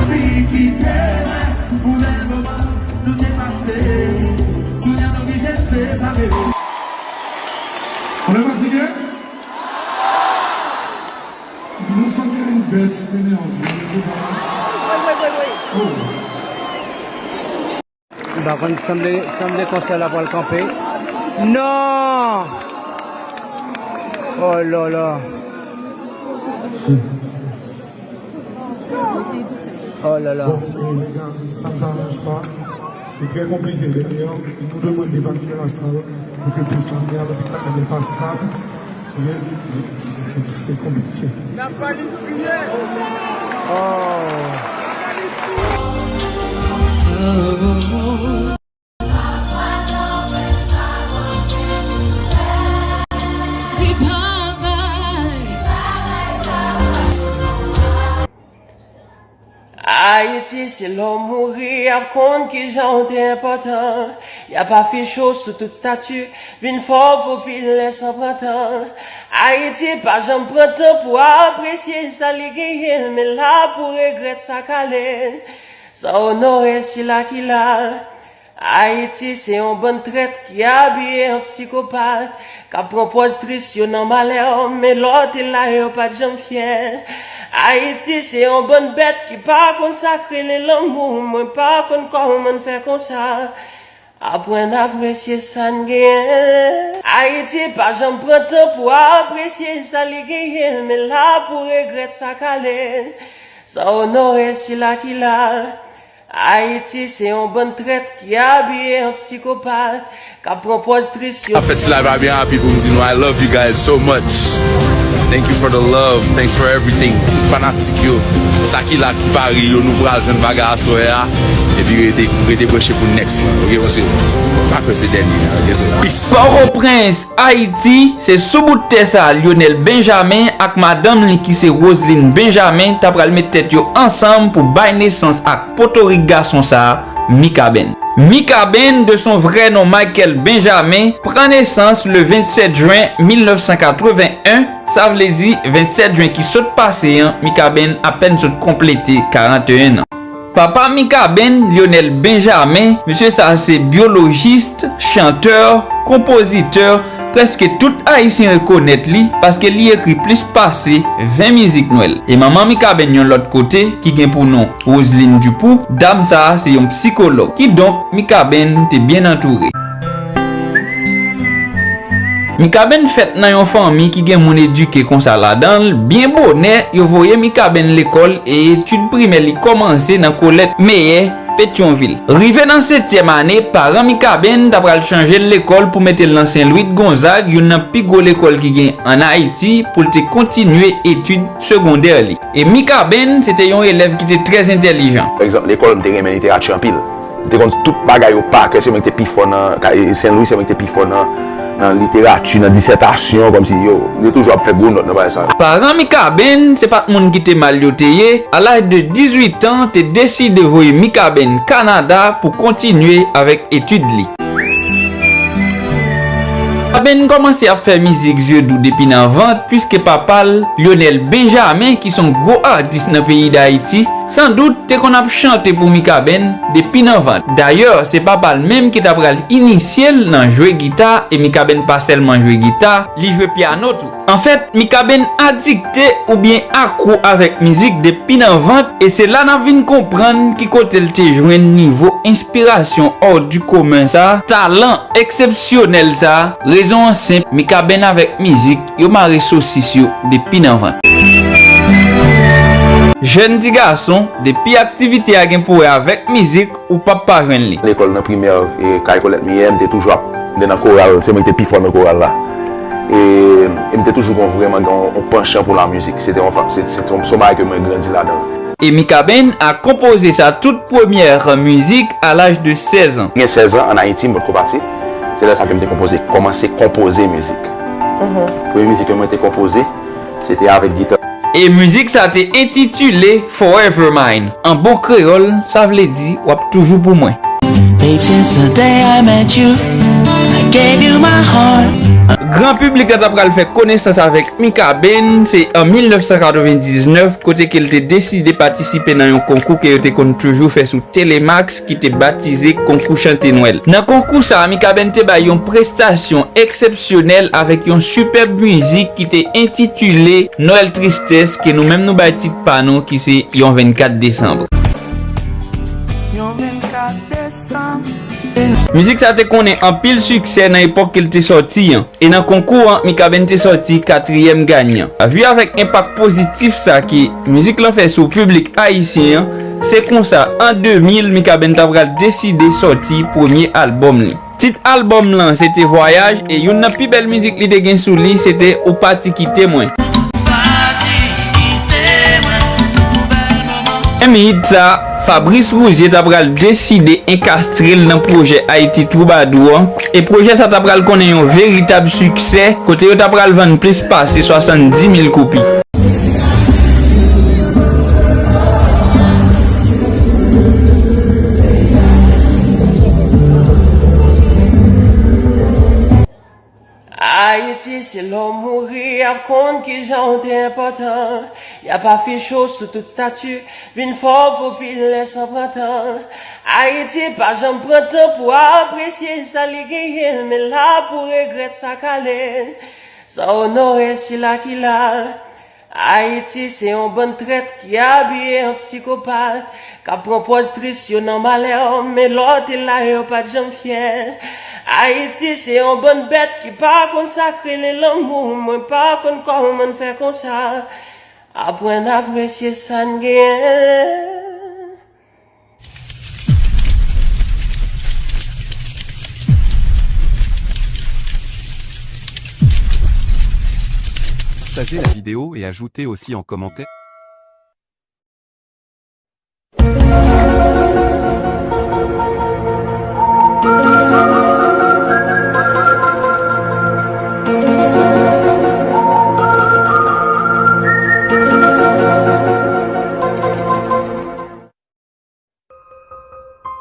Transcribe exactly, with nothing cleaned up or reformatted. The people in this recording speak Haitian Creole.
Ti kite mwen pou lè moman nou te pase. Kounye a nou oblije separe. On est fatigué? Nou santi une baisse d'énergie, je sais pas. Oh. M pa konn, sanble, sanble konsè la pral kanpe. Non! Oh là là! Oh là là! Bon, et les gars, ça ne s'arrange pas. C'est très compliqué derrière. Ils nous demandent d'évacuer la salle pour que puisse amener à l'hôpital, mais pas stable. Se, se, se konplike. Oh. Ayiti, se lè w mouri, y ap konn kijan w te enpòtan. Y ap afiche w sou tout stati, vin fè w popilè san pran tan. Ayiti pa janm pran tan pou apresye sa li genyen, men la pou regrèt sa k ale, san onore sila ki la. Ayiti se yon bann trèt ki abiye an psikopat, k ap pran pòz tris yo nan malè, men lè w te la yo pa t janm fyè. Ayiti se yon bann bèt ki pa konn sa k rele lanmou, mwen pa konn kòman n fè konsa. Aprann apresye sa n genyen. Ayiti pa janm pran tan pou apresye sa li genyen, men la pou regrèt sa k ale, san onore sila ki la. Ayiti se yon bann trèt ki abiye an psikopat, k ap pran pòz tris yo. Ap fè ti live la byen rapid pou m di nou I love you guys so much. Thank you for the love. Thanks for everything. Tout fanatik yo, sa ki la ki pare yo, nou pral jwenn bagay aswè a. Epi rete, rete branche pou next la. Oke, paske m pa kwè se dènye a. Oke, se peace. Pòtoprens, Ayiti, se sou bout tè sa a Lionel Benjamin ak madanm li ki se Roseline Benjamin ta pral met tèt yo ansanm pou bay nesans ak potorik gason sa a, Mikaben. Mikaben, de son vrai nom Michael Benjamin, pran nesans le vennsèt jen mil nèf san katrevenn en, sa vle di vennsèt jen ki sot pase an, Mikaben apèn sot konplete karanteyen an. Papa Mikaben, Lionel Benjamin, mesye sa a se byolojis, chantè, konpozitè, prèske tout Ayisyen rekonèt li paske li ekri plis pase ven mizik Nwèl. E manman Mikaben yon lòt kote, ki gen pou non Roseline Dupoux, dam sa a se yon psikològ. Kidonk, Mikaben te byen antoure. Mikaben fèt nan yon fanmi ki gen moun edike konsa ladan l. Byen bonè, yo voye Mikaben lekòl e etid primè li kòmanse nan kolèj Meyè, Petyonvil. Rive nan setyèm ane, paran Mikaben ta pral chanje l lekòl pou mete l nan Sen Lwi Gonzag, youn nan pi gwo lekòl ki gen ann Ayiti, pou l te kontinye etid segondè li. E Mikaben, se te yon elèv ki te trè entèlijan. Pa egzanp, lekòl, m te renmen literati anpil. M te konn tout bagay yo pa kè, se mwen ki te pi fò nan, ka-, e, Sen Lwi, se mwen ki te pi fò nan, nan literati, nan disètasyon, kòmsi, yo, m te toujou ap fè gwo nòt nan bagay sa yo. Paran Mikaben, se pa t moun ki te mal yo te ye, a laj de dizuit an, te deside voye Mikaben Kanada pou kontinye avèk etid li. Mikaben kòmanse ap fè mizik zye dou depi nan vant, piske papa l, Lionel Benjamin, ki se yon gwo atis nan peyi Dayiti, sandout te konn ap chante pou Mikaben depi nan vant. Dayè, se papa l menm ki ta pral inisye l nan jwe gita, e Mikaben pa sèlman jwe gita, li jwe pyano tou. Anfèt, Mikaben adikte oubyen akwo avèk mizik depi nan vant, e se la n ap vin konprann ki kote l te jwenn nivo enspirasyon hors du commun sa, talan eksepsyonèl sa. Rezon an senp, Mikaben avèk mizik, yo mare sosis yo depi nan vant. Jèn ti gason, depi aktivite a gen pou wè avèk mizik, ou p ap pa jwenn li. Lekòl nan primè, e, kay Kolèt Meyè, m te toujou ap, m te nan koral, se mwen ki te pi fò nan koral la. E, e m te toujou gon, vrèman gen yon, yon panchan pou lamizik. Se te yon fa-, se, se te yon, se yon bagay ke mwen grandi ladan l. E Mikaben a konpoze sa tout premyè mizik a laj de sèz an. Gen sèz an, ann Ayiti, m potko pati. Se lè sa ke m te konpoze, kòmanse konpoze mizik. Premye mizik ke mwen te konpoze, se te avèk gita. E mizik sa te entitile Forever Mine. An bon kreyòl, sa vle di w ap toujou pou mwen. Babe, since the day I met you, I gave you my heart. Gran piblik la ta pral fè konesans avèk Mikaben, se an mil nèf san katrevendiznèf, kote ke l te deside patisipe nan yon konkou ke yo te konn toujou fè sou Telemax, ki te batize Konkou Chante Nwèl. Nan konkou sa a, Mikaben te bay yon prestasyon eksepsyonèl avèk yon sipèb mizik ki te entitile Noël Tristesse, ke nou menm nou bay tit pa nou, ki se Yon vennkat desanm. Yon vennkat desanm. Mizik sa te konnen anpil siksè nan epòk ke l te sòti an. E nan konkou an, Mikaben te sòti katriyèm ganyan. An vi avèk enpak pozitif sa ke mizik lan fè sou piblik ayisyen an, se konsa, an de mil, Mikaben ta pral deside sòti premye albòm li. Tit albòm lan, se te Vwayaj, e youn nan pi bèl mizik li te gen sou li, se te Ou Pati Kite Mwen. Menm hit sa, Fabrice Rougier ta pral deside enkastre l nan pwojè Ayiti Twoubadou an, e pwojè sa ta pral konnen yon veritab siksè, kote yo ta pral vann plis pase swasanndimil kopi. Ayiti, se lè w mouri, y ap konn kijan w te enpòtan. Y ap afiche w sou tout stati, vin fè w popilè san pran tan. Ayiti pa janm pran tan pou apresye sa li genyen, men la pou regrèt sa k ale, san onore sila ki la. Ayiti, se yon bann trèt ki abiye an psikopat, k ap pran pòz tris yo nan malè, men lè w te la, yo pa t janm fyè. Ayiti, se yon bann bèt ki pa konn sa k rele lanmou, mwen pa konn kòman n fè konsa. Aprann apresye sa n genyen. Partagez la vidéo et ajoutez aussi en commentaire.